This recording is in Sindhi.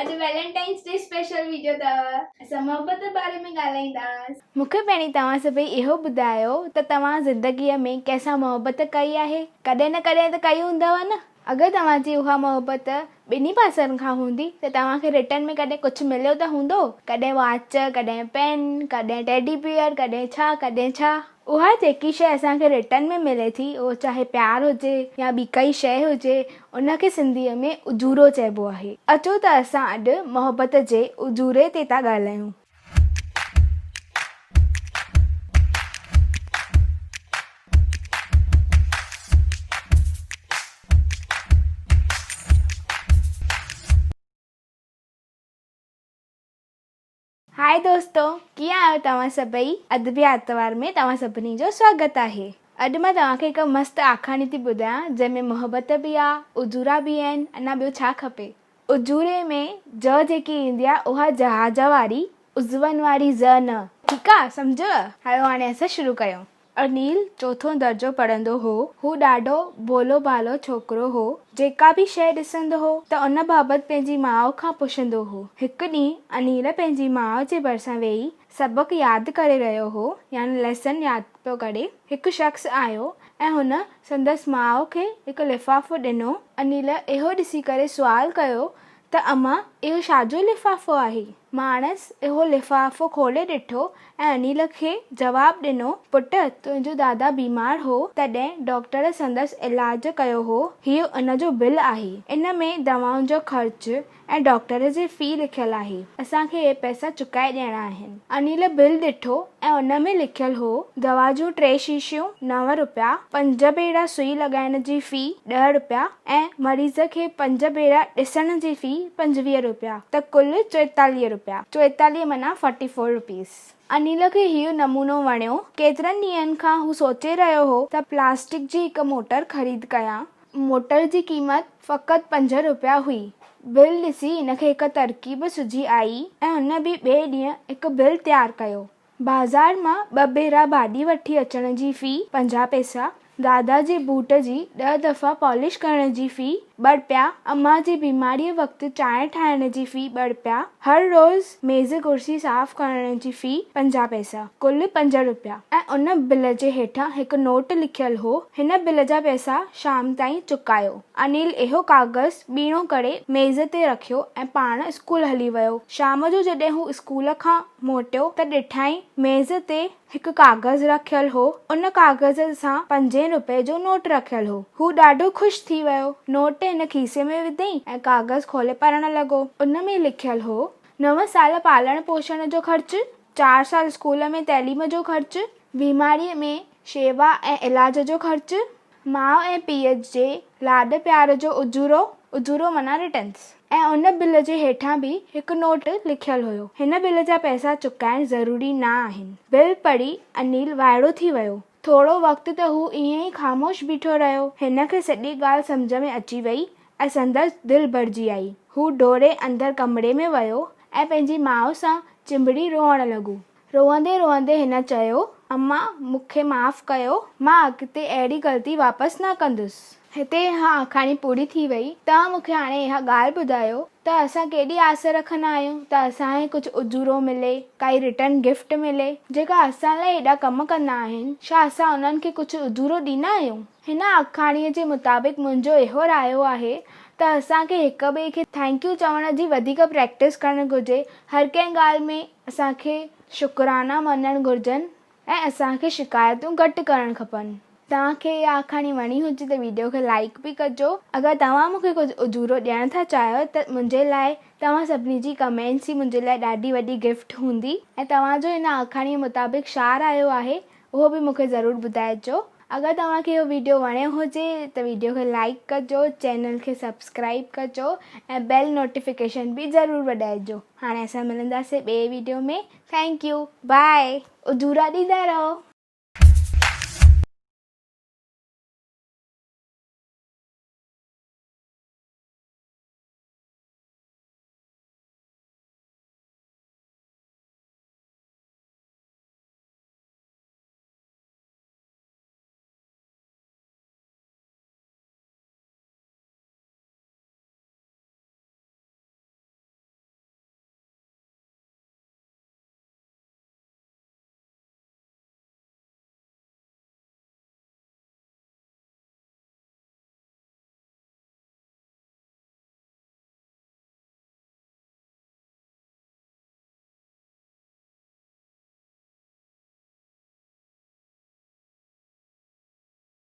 اڄ ويلنٽائنس ڊي اسپيشل ويڊيو اٿو. اسان محبت جي باري ۾ ڳالهائينداس. مون کي پهرين توهان سڀئي اهو ٻڌايو ته توهان زندگيء ۾ ڪنهن سان محبت ڪئي آهي؟ ڪڏهن نه ڪڏهن ته ڪئي هوندؤ نه؟ اگر توهان جي اها محبت ٻنهي پاسن کان هوندي ته توهان کي ريٽرن ۾ ڪڏهن ڪجهه مليو ته هوندو؟ ڪڏهن واچ، ڪڏهن پين، ڪڏهن ٽيڊي بيئر، ڪڏهن ڇا، ڪڏهن ڇا. اها جيڪي شيء اسان کي ريٽرن ۾ ملي ٿي اهو چاهي پيار هجي يا ٻي ڪائي شيء هجي ان کي سنڌيء ۾ اجورو چئبو آهي. اچو ته اسان اڄ محبت جي اجوري تي ٿا ڳالهايون. هاء دوستو ڪيئن آهيو توهان سڀئي ادبي آتوار ۾ توهان سڀني جو سواگت آهي اڄ مان توهان کي هڪ مست آکاڻي ٿي ٻڌايان جنهن ۾ محبت به آ اجورا به آهن اڃا ٻيو ڇا کپي اجوري ۾ ج جيڪي ايندي آ اها جهاز واري عضون واري ز نه ٺيڪ آ سمجهيو هلو هاڻي اسان شروع ڪيون. انيل چوٿون درجو پڙهندو هو. هو ڏاڍو ڀولو ڀالو ڇوڪرو هو. جيڪا به شيء ڏسندو هو ته ان بابت پنهنجي ماء کان پڇندو هو. هڪ ڏينهن انيل پنهنجي ماء جي ڀرسان ويهي سبق ياد ڪري رهيو هو يعني ليسن ياد پيو ڪري. هڪ شخص آيو ۽ هن سندس ماء کي هڪ لفافو ڏنو. انيل اهو ڏسي ڪري سوال ڪيو ته امان اهو ڇا جو لفافو آهي؟ ماڻس اهو لفافو کولي ڏٺو ۽ انيل کي جواب ڏنو، پٽ تنهنجو دادا بيمار هو تڏهن ڊاڪٽر سندس علاج ڪيو هو، هيء ان جو بل آهي. ان ۾ دوائن جو خرچ ۽ ڊاڪٽر جي في لکيل آهي. اسان کي اهي پئسا چڪائي ڏيڻا آهن. انيل بل ڏٺو ۽ ان ۾ لکيل هو، دوا جون ٽي شيشيون نو رپيا، پنج ڀيرا سئي لڳائڻ جي في ڏهه رپيا ۽ مريض کي پنج ڀيرا ڏسڻ جي في 25 رپيا ته ڪل 44 رپيا، 44 معنيٰ فورٽي فور روپيز. انيل کي هيء نمونو وڻيو. ڪيترن ڏينهن کان هو سوچي رهيو هو ته پلاسٽڪ جي هڪ موٽر خريد ڪيان. موٽر جي قيمت فقط پنج رپيا هئي. بل ڏسي هن کي هڪ ترڪيب سجهي آئي ۽ هن به ٻئي ڏينهن هڪ بل تيار ڪيو. بازار مان ٻه ڀيرا ڀاڄي وٺي اچڻ جي في 50 پئسا، دادا جي بوٽ جي ڏهه دفعا پالش ڪرڻ جي في ٻه رپيا، امان جي بيماريء وقت چانهه ٺاهڻ جي في ٻه رپيا، هر روز ميز ڪرسي صاف ڪرڻ جي في 50 پئسا، ڪل پنج رپيا ۽ ان بل جي هيٺان هڪ نوٽ لکيل هو، هن بل جا پئسا شام تائين چڪايو. انيل اهو ڪاغذ ٻيڻو ڪري ميز تي رکيو ۽ پاڻ اسڪول هلي ويو. شام جو جڏهن هو اسڪول کان موٽيو ته ڏٺائين ميز تي هڪ ڪاغذ رکيل هو. ان ڪاغذ سان پنجين رپئي جو نوٽ رکيل هو. هو ڏاڍو خوش ٿي ويو. نوٽ هن کيسي ۾ وڌئين ۽ ڪاغذ کولي پڙهڻ لڳو. ان ۾ لکيل هو، نو سال پالڻ پوشڻ جو خرچ، چار سال اسڪول ۾ تعليم جو خرچ، بيماريء ۾ شيوا ۽ علاج جو خرچ، ماء ۽ پيء جي لاڏ پيار جو اجورو، اجورو معنيٰ ريٽنس، ۽ ان بل جي هيٺان به هڪ نوٽ لکيل هيو، هن بل جا پئسا چڪائڻ ضروري نه آهن. بل پڙهي انيل وائڙو ٿي ويو. ٿورو وقت ته هو ائين ئي خاموش بيٺو رهيو. هن کي سڄي ڳالهه سمجهه ۾ اچي وئي ۽ سندس دل ڀرجي آئي. هو ڊوڙي اندر ڪمري ۾ ويو ۽ پنهنجي ماء سان چنبڙي روئڻ لڳو. روئندي روئندي هن چيو، امان مون کي معاف ڪيو، مان اڳتي اهڙي غلطي واپس نه ڪندس. هتي اها آکاڻي پوري ٿي وئي. توهان مون کي هاڻي اها ڳالهه ٻڌايو ته اسان ڪيڏي آس رکندا آهيون ته اسان کي ڪجهه اجورو ملي، ڪائي ريٽرن گفٽ ملي. جيڪا اسان لاء ايڏا ڪم ڪندا آهن، ڇا اسان انهن کي ڪجهه اجورو ڏيندا آهيون؟ هن آکاڻيء جي مطابق منهنجو اهو رايو آهي ته اسان کي هڪ ٻئي کي thank you چوڻ جي وڌيڪ پريڪٽس ڪرڻ گهرجي. هر ڪنهن ڳالهه ۾ اسان کي شڪرانا مڃڻ گهرجن ۽ اسان کي شڪايتون گهٽ ڪرڻ کپن. توهان کي اها آکاڻي وڻي هجي ته ويڊيو کي لائيڪ به ڪجو. اگر توهان مون کي ڪجهه اجورو ڏيڻ ٿا چاهيو ته منهنجي لاء توهان سڀني جي ڪمينٽس ئي منهنجي لاء ڏاڍي وڏي گفٽ هوندي ۽ توهان جو هن آکاڻي مطابق ڇا رايو آهي اهو به مون کي ضرور ٻڌائجو. اگر توهان کي اهو ويڊيو وڻيو هجي ته ويڊيو کي لائيڪ ڪجو چينل کي سبسڪرائيب ڪجو ۽ بيل نوٽيفڪيشن به ضرور وڄائجو. هاڻي اسان ملنداسين ٻئي ويڊيو ۾ thank you باء اجورا ڏيندا رهو.